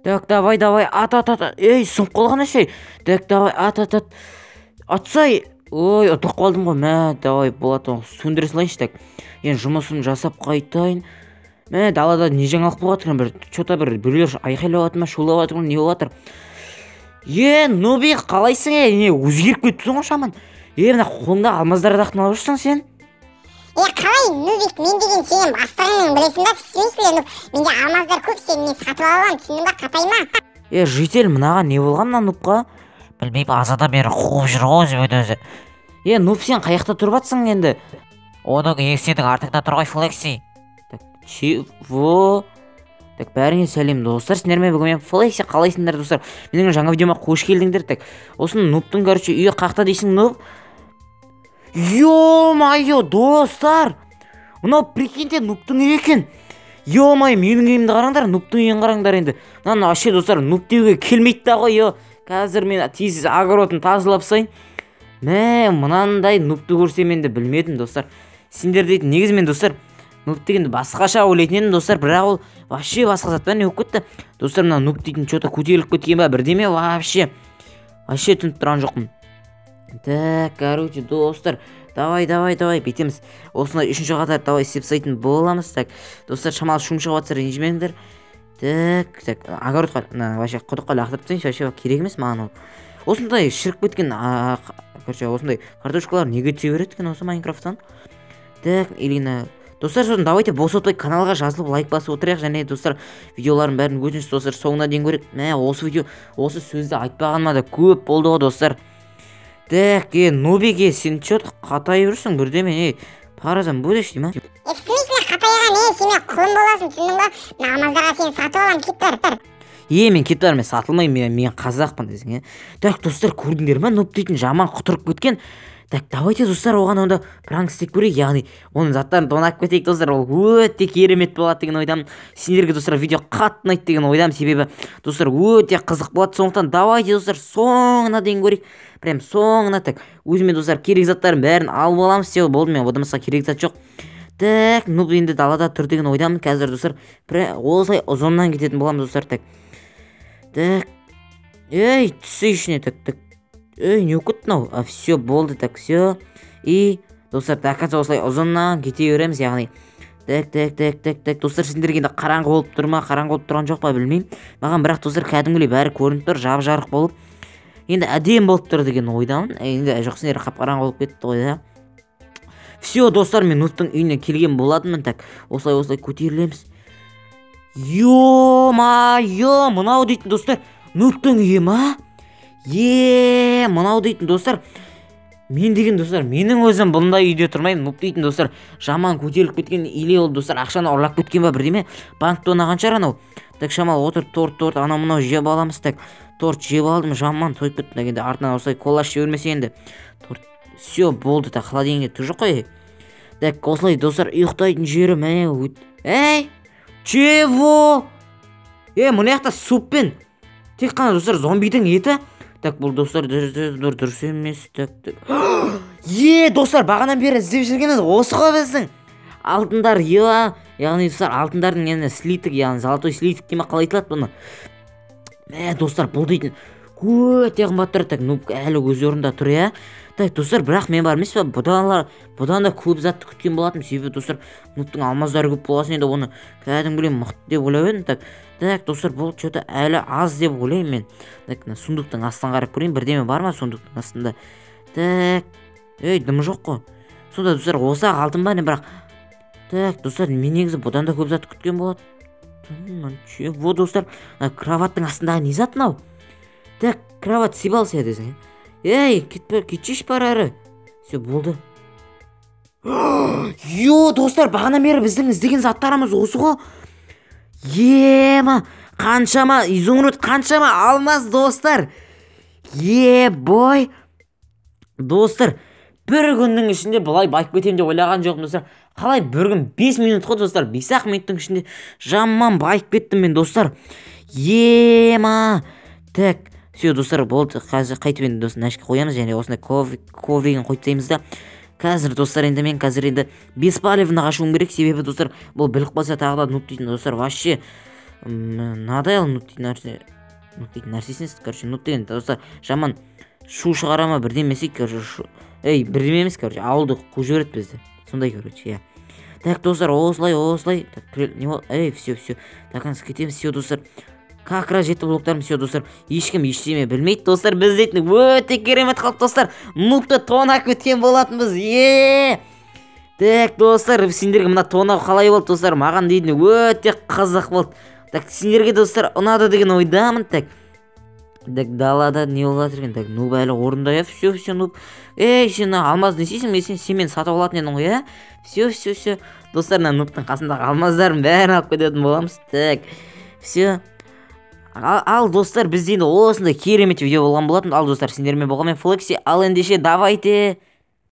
Так, давай, давай, ат, ат, ат. Ей, сынып қалған ше. Так, давай, ат, ат, ат. Атсай. Ой, ұтылып қалдым ғой. Мә, давай, болады, сөндіре салайыншы. Так, енді жұмысын жасап қайтайын. Мә, далада не жаңалық болып жатыр бір? Че-то бір біреулер айқайлап жатыр ма, шулап жатыр ма, не болып жатыр? Е, Нубик, қалайсың? Е, не, өзгеріп кеттің ғой шаман. Е, мына қолыңда алмаздарды алып жүрсің сен. Е, қалай, Нубик, мен деген сенің бастығыңмын, білесің ба? В смысле, нуб? Менде алмаздар көп, сен мен сатып ала аламын, түсіндің ба? Қатайма. Е, житель, мынаған не болған, мына нубқа? Білмеймін, азадан бері қуып жүр ғой өзімен өзі. Е, нуб, сен қай жақта тұрып жатсың енді? Оның үйі сенің артыңда тұр ғой, Флекси. Так, чего? Так, бәріңе сәлем, достар, сендермен бүгін мен, Флекси. Қалайсыңдар, достар? Менің жаңа видеома қош келдіңдер. Так, осы нубтың, короче, үйі қақта дейсің, нуб? Ё-моё, достар, мынау, прикиньте, нубтың үйі екен. Ё-моё, менің үйімді қараңдар, нубтың үйін қараңдар. Енді мынаны вообще, достар, нуб деуге келмейді да ғой. Е, қазір мен тез огородын тазалап тастайын. Мә, мынандай нубты көрсем, енді білмедім, достар, сендер дейтін. Негізі мен, достар, нуб дегенді басқаша ойлайтын едім, достар, бірақ ол вообще басқа зат па, не болып кетті, достар? Мына нуб дейтін че-то көтеріліп кеткен ба, бірдеме, вообще, вообще түсініп тұрған жоқпын. Так, короче, достар, давай, давай, давай, бүйтеміз. Осындай үшінші қатар, давай, істеп тастайтын боламыз. Так, достар, шамалы шум шығып жатса, ренжімеңдер. Так, так, огородқа, мына вообще құдыққа лақтырып тастайыншы, вообще керек емес маған ол. Осындай шіріп кеткен, короче, осындай картошкалар неге түсе береді екен осы Майнкрафттан? Так, или достар, сосын давайте бос отпай каналға жазылып, лайк басып отырайық. Және, достар, видеолардың бәрін, өтініш, достар, соңына дейін көрейік. Мә, осы видео, осы сөзді айтпағаныма да көп болды ғой, достар. Так, е, нубик, е, сен че қатайып жүрсің бірдеме? Ей, паразан будешь дей ма? Е, в смысле қатайған? Е, сен менің құлым боласың, түсіндің ба? Мына алмаздарға сені сатып аламын, кет, бар. Е, мен кетіп бармын, мен сатылмаймын, мен қазақпын десең. Е, так, достар, көрдіңдер ма, нуб дейтін жаман құтырып кеткен. Так, давайте, достар, оған онда пранк істеп көрейік, яғни оның заттарын тонап кетейік. Достар, ол өте керемет болады деген ойдамын. Сендерге, достар, видео қатты ұнайды деген ойдамын, себебі, достар, өте қызық болады. Сондықтан давайте, достар, соңына дейін көрейік, прям соңына. Так, өзіме, достар, керек заттардың бәрін алып аламыз. Все, болды, мен одан басқа керек зат жоқ. Так, нуб енді далада тұр деген ойдамын. Қазір, достар, осылай ұзыннан кететін боламыз, достар. Так, так, ей, түссе ішіне. Так, так, ей, не болып кетті мынау? А, все, болды. Так, все, и, достар, до конца осылай ұзыннан кете береміз, яғни. Так, так, так, так, так, достар, сендерге енді қараңғы болып тұр ма, қараңғы болып тұрған жоқ па, білмеймін маған, бірақ, достар, кәдімгідей бәрі көрініп тұр, жап жарық болып, енді әдемі болып тұр деген ойдамын. Енді жоқ, сендер қап қараңғы болып кетті ғой да. Все, достар, мен нубтың үйіне келген болатынмын. Так, осылай, осылай көтерілеміз. Ё-моё, мынау дейтін, достар, нубтың үйі ма? Е, мынау дейтін, достар, мен деген, достар, менің өзім бұндай үйде тұрмаймын. Нуб дейтін, достар, жаман көтеріліп кеткен. Или ол, достар, ақшаны ұрлап кеткен ба, бірдеме, банкті тонаған шығар анау. Так, шамалы отырып, торт, торт, анау мынау жеп аламыз. Так, торт жеп алдым, жаман тойып кеттім. Енді артынан осылай кола іше бермесе енді торт. Все, болды. Так, холодильникте түк жоқ қой. Так, осылай, достар, ұйықтайтын жері, мә. Ей, чего? Е, мына жақта суппен тек қана, достар, зомбидің еті. Так, бұл, достар, дұрыс емес. Так, так, е, достар, бағанадан бері іздеп жүргеніміз осы ғой, біздің алтындар. Е, яғни, достар, алтындардың енді слиток, яғни золотой слиток дей ма, қалай айтылады бұны? Мә, достар, бұл дейтін өте қымбат тұр. Так, ну, әлі өз орнында тұр, иә. Так, достар, бірақ мен бар емес па, бұдан да көп затты күткен болатынмын, себебі, достар, нубтың алмаздары көп болғасын, енді оны кәдімгідей мықты деп ойлап едім. Так, так, достар, бұл че то әлі аз деп ойлаймын мен. Так, мына сундуктың астын қарап көрейін, бірдеме бар ма сундуктың астында? Так, ей, дым жоқ қой сонда, достар. Осы ақ алтын ба, не? Бірақ, так, достар, мен негізі бұдан да көп зат күткен болатынмын. Чего, достар, мына кроваттың астындағы не зат мынау? Так, кровать съебался десең. Ей, кетпе, кетшеші, бар әрі. Все, болды. Йо, достар, бағанадан бері біздің іздеген заттарымыз осы ғой. Ема, қаншама изумруд, қаншама алмаз, достар. Е, бой, достар, бір күннің ішінде бұлай байып кетемін деп ойлаған жоқпын, достар. Қалай бір күн? 5 минут қой, достар, 5 ақ минуттың ішінде жаман байып кеттім мен, достар. Ема, так, все, достар, болды. Қазір қайтып енді, достар, мына жерге қоямыз және осындай ковригін қойып тастаймыз да. Қазір, достар, енді мен қазір енді беспалевно қашуым керек, себебі, достар, бұл біліп қалса тағы да, нуб дейтін, достар, вообще Мынадай ал, нуб дейтін нәрсе, нуб дейтін нәрсесін, короче, нуб деген, достар, жаман шу шығара ма, бірдеме короче, ей, бірдеме емес, короче, ауылды қуып жібереді бізді, сондай, короче, иә. Так, достар, осылай, осылай. Так, не, ей, все, все, до конца кетеміз. Все, достар, как раз жетті блоктарым. Все, достар, ешкім ештеме білмейді, достар. Біз дейтін өте керемет қалды, достар, нубты тонап кеткен болатынбыз, е. Так, достар, сендерге мына тонау қалай болды, достар? Маған дейтін өте қызық болды. Так, сендерге, достар, ұнады деген ойдамын. Так, так, далада не болып жатыр екен? Так, нуб әлі орында, иә. Все, все, нуб, ей, сен алмаз не істейсің? Мен сен сенімен сатып алатын едім ғой, иә. Все, все, все, достар, мына нубтың қасындағы алмаздардың бәрін алып кететін боламыз. Так, все. Ал, достар, бізде енді осындай керемет видео болған болатын. Ал, достар, сендермен болған мен, Флекси. Ал ендеше, давайте.